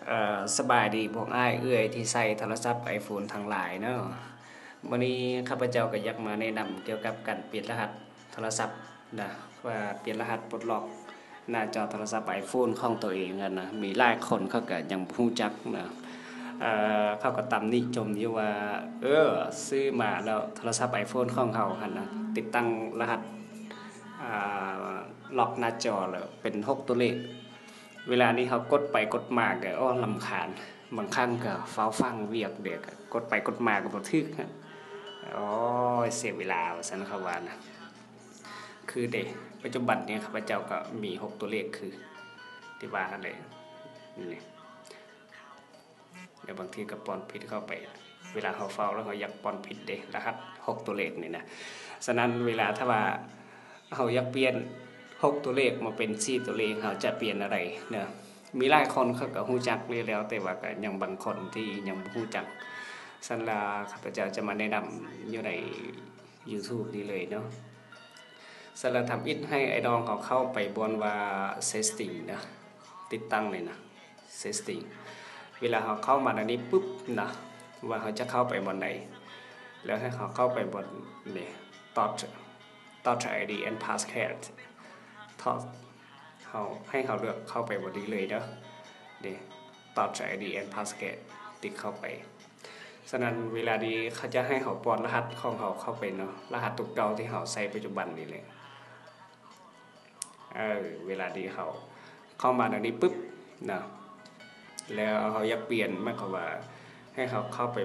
ເອີ ສະບາຍດີພວກອ້າຍເອື້ອຍທີ່ໃຊ້ໂທລະສັບໄອໂຟນທັງຫຼາຍເນາະ. ມື້ນີ້ຂ້າພະເຈົ້າກໍຢາກມາແນະນຳກ່ຽວກັບການປ່ຽນລະຫັດໂທລະສັບນະ ວ່າປ່ຽນລະຫັດປົດລັອກໜ້າຈໍໂທລະສັບໄອໂຟນຂອງໂຕເອງຫັ້ນນະ. ມີຫຼາຍຄົນເຂົາກໍຍັງບໍ່ຮູ້ຈັກນະ ເອີ ເຂົາກໍຕຳໜິຊົມຢູ່ວ່າ ເອີ ຊື້ມາແລ້ວໂທລະສັບໄອໂຟນຂອງເຮົາຫັ້ນນະ ຕິດຕັ້ງລະຫັດ ອ່າ ລັອກໜ້າຈໍແລ້ວເປັນຫົກຕົວເລກ. ເວລານີ້ເຮົາກົດໄປກົດມາກໍ ໂອ້ ລຳຄານ, ບາງຄັ້ງກໍຟ້າວຟັງວຽກເດ ກໍກົດໄປກົດມາກໍບໍ່ຖືກ. ໂອ້ຍ ເສຍເວລາວ່າຊັ້ນເຂົາວ່ານະ. ຄືເດ ປັດຈຸບັນນີ້ຂ້າພະເຈົ້າກໍມີຫົກຕົວເລກຄືທີ່ວ່າຫັ້ນແຫຼະ ນີ້ ແລ້ວບາງທີກໍປ້ອນຜິດເຂົ້າໄປ. ເວລາເຮົາເຝົ້າແລ້ວເຮົາຢາກປ້ອນຜິດເດ້ ລະຫັດຫົກຕົວເລກນີ້ນະ. ສະນັ້ນເວລາຖ້າວ່າເຮົາຢາກປ່ຽນຫົກຕົວເລກມາເປັນສີ່ຕົວເລກ ເຮົາຈະປ່ຽນແນວໃດເນາະ? ມີຫຼາຍຄົນເຂົາກໍຮູ້ຈັກຢູ່ແລ້ວ ແຕ່ວ່າກໍຍັງບາງຄົນທີ່ຍັງບໍ່ຮູ້ຈັກ. ສະນັ້ນລະຂ້າພະເຈົ້າຈະມາແນະນຳຢູ່ໃນ YouTube ນີ້ເລີຍເນາະ. ສະນັ້ນທຳອິດໃຫ້ອ້າຍນ້ອງເຮົາເຂົ້າໄປບ່ອນວ່າ Setting ນະ ຕິດຕັ້ງນີ້ນະ Setting. ເວລາເຮົາເຂົ້າມາໃນນີ້ປຶບນະ ວ່າເຮົາຈະເຂົ້າໄປບ່ອນໃດ ແລ້ວໃຫ້ເຮົາເຂົ້າໄປບ່ອນນີ້ Touch Touch ໄອ ດີ and Passcode. ເຮົາ ເຮົາ ໃຫ້ເຮົາເລືອກເຂົ້າໄປບ່ອນນີ້ເລີຍເດີ ນີ້ Touch ໄອ ດີ and Passcode ຕິກເຂົ້າໄປ. ສະນັ້ນເວລານີ້ເຂົາຈະໃຫ້ເຮົາປ້ອນລະຫັດຂອງເຮົາເຂົ້າໄປເນາະ ລະຫັດຕົວເກົ່າທີ່ເຮົາໃຊ້ປັດຈຸບັນນີ້ແຫຼະ. ເອີ ເວລາທີ່ເຮົາເຂົ້າມາໃນນີ້ປຶບນະ ແລ້ວເຮົາຢາກປ່ຽນ ໝາຍຄວາມວ່າໃຫ້ເຮົາເຂົ້າໄປ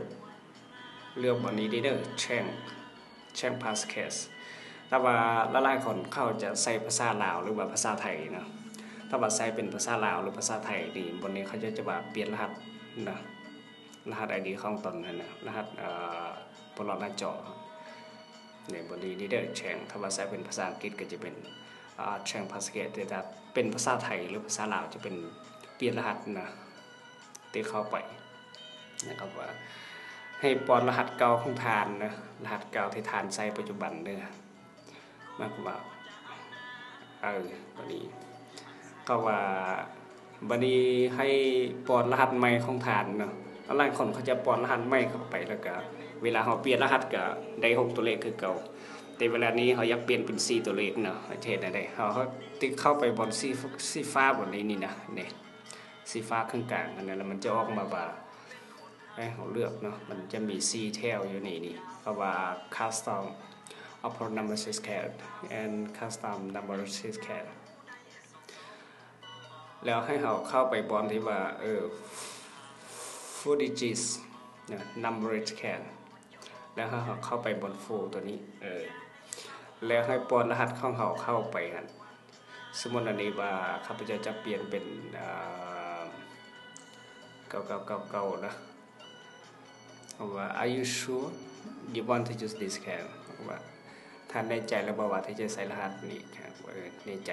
ເລືອກບ່ອນນີ້ເດີ Change Change Passcode. ແຕ່ວ່າຫຼາຍໆຄົນເຂົາຈະໃຊ້ພາສາລາວ ຫຼືວ່າພາສາໄທເນາະ. ຖ້າວ່າໃຊ້ເປັນພາສາລາວ ຫຼືພາສາໄທນີ້ ບ່ອນນີ້ເຂົາເຈົ້າຈະວ່າປ່ຽນລະຫັດນະ ລະຫັດໄອດີຂອງຕົນຫັ້ນນະ ລະຫັດ ເອີ ປົດລັອກໜ້າຈໍ ໃນບ່ອນນີ້ເດີ Change. ຖ້າວ່າໃຊ້ເປັນພາສາອັງກິດກໍຈະເປັນ ອ່າ Change Passcode. ແຕ່ຖ້າເປັນພາສາໄທ ຫຼືພາສາລາວຈະເປັນປ່ຽນລະຫັດນະ ຕິກເຂົ້າໄປນະ ແລ້ວກໍວ່າໃຫ້ປ້ອນລະຫັດເກົ່າຂອງທ່ານນະ ລະຫັດເກົ່າທີ່ທ່ານໃຊ້ປັດຈຸບັນເດີ. ໝາຍຄວາມວ່າ ເອີ ບາດນີ້ເຂົາວ່າ ບາດນີ້ໃຫ້ປ້ອນລະຫັດໃໝ່ຂອງທ່ານເນາະ. ຫຼາຍຄົນເຂົາຈະປ້ອນລະຫັດໃໝ່ເຂົ້າໄປ ແລ້ວກະເວລາເຮົາປ່ຽນລະຫັດກະໄດ້ຫົກຕົວເລກຄືເກົ່າ. ແຕ່ເວລານີ້ເຮົາຢາກປ່ຽນເປັນສີ່ຕົວເລກເນາະ ເຮົາຈະເຮັດແນວໃດ? ເຮົາ ເຮົາຕິກເຂົ້າໄປບ່ອນສີ ສີຟ້າບ່ອນນີ້ນີ້ນະ ນີ້ ສີຟ້າເຄິ່ງກາງຫັ້ນນະ ແລ້ວມັນຈະອອກມາວ່າ ໃຫ້ເຮົາເລືອກເນາະ ມັນຈະມີສີ່ແຖວຢູ່ໃນນີ້ ເຂົາວ່າ Custom Upper Number System and Custom Number System. ແລ້ວໃຫ້ເຮົາເຂົ້າໄປບ່ອນທີ່ວ່າ ເອີ Four Digits ນະ Number System ແລ້ວໃຫ້ເຮົາເຂົ້າໄປບ່ອນ Four ຕົວນີ້ ເອີ ແລ້ວໃຫ້ປ້ອນລະຫັດຂອງເຮົາເຂົ້າໄປຫັ້ນ. ສົມມຸດອັນນີ້ວ່າຂ້າພະເຈົ້າຈະປ່ຽນເປັນ ເອີ ເກົ້າເກົ້າເກົ້າເກົ້າ ນະ ເພາະວ່າ Are you sure you want to use this card? ເພາະວ່າທ່ານແນ່ໃຈແລ້ວບໍ່ວ່າທີ່ຈະໃຊ້ລະຫັດນີ້? ເອີ ແນ່ໃຈ.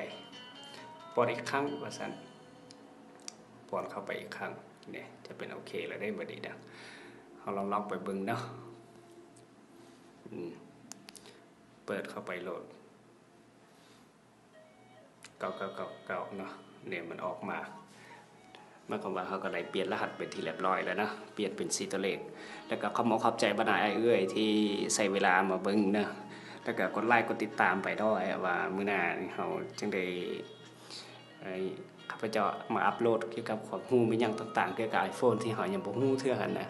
ປ້ອນອີກຄັ້ງວ່າຊັ້ນ ປ້ອນເຂົ້າໄປອີກຄັ້ງ ນີ້ຈະເປັນໂອເຄແລ້ວເດ້ ບາດນີ້ນະ. ເຮົາລອງໆໄປເບິ່ງເນາະ ອືມ ເປີດເຂົ້າໄປໂລດ. ເກົ້າເກົ້າເກົ້າເກົ້າເນາະ ນີ້ມັນອອກມາ ໝາຍຄວາມວ່າເຮົາກໍໄດ້ປ່ຽນລະຫັດເປັນທີ່ລຽບຮ້ອຍແລ້ວເນາະ ປ່ຽນເປັນສີ່ຕົວເລກ. ແລ້ວກໍຂອບອົກຂອບໃຈບັນດາອ້າຍເອື້ອຍທີ່ໃຊ້ເວລາມາເບິ່ງເນາະ ແລ້ວກໍກົດໄລກົດຕິດຕາມໄປດ້ວຍ ວ່າມື້ໜ້ານີ້ເຮົາຈຶ່ງໄດ້ ເອີ ຂ້າພະເຈົ້າມາອັບໂຫຼດກ່ຽວກັບຄວາມຮູ້ແມ່ນຫຍັງຕ່າງໆ ກ່ຽວກັບໄອໂຟນທີ່ເຮົາຍັງບໍ່ຮູ້ເທື່ອຫັ້ນນະ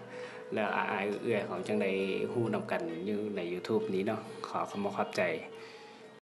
ແລ້ວອ້າຍເອື້ອຍເຮົາຈັ່ງໄດ້ຮູ້ນຳກັນຢູ່ໃນ YouTube ນີ້ເນາະ. ຂໍຂອບອົກຂອບໃຈ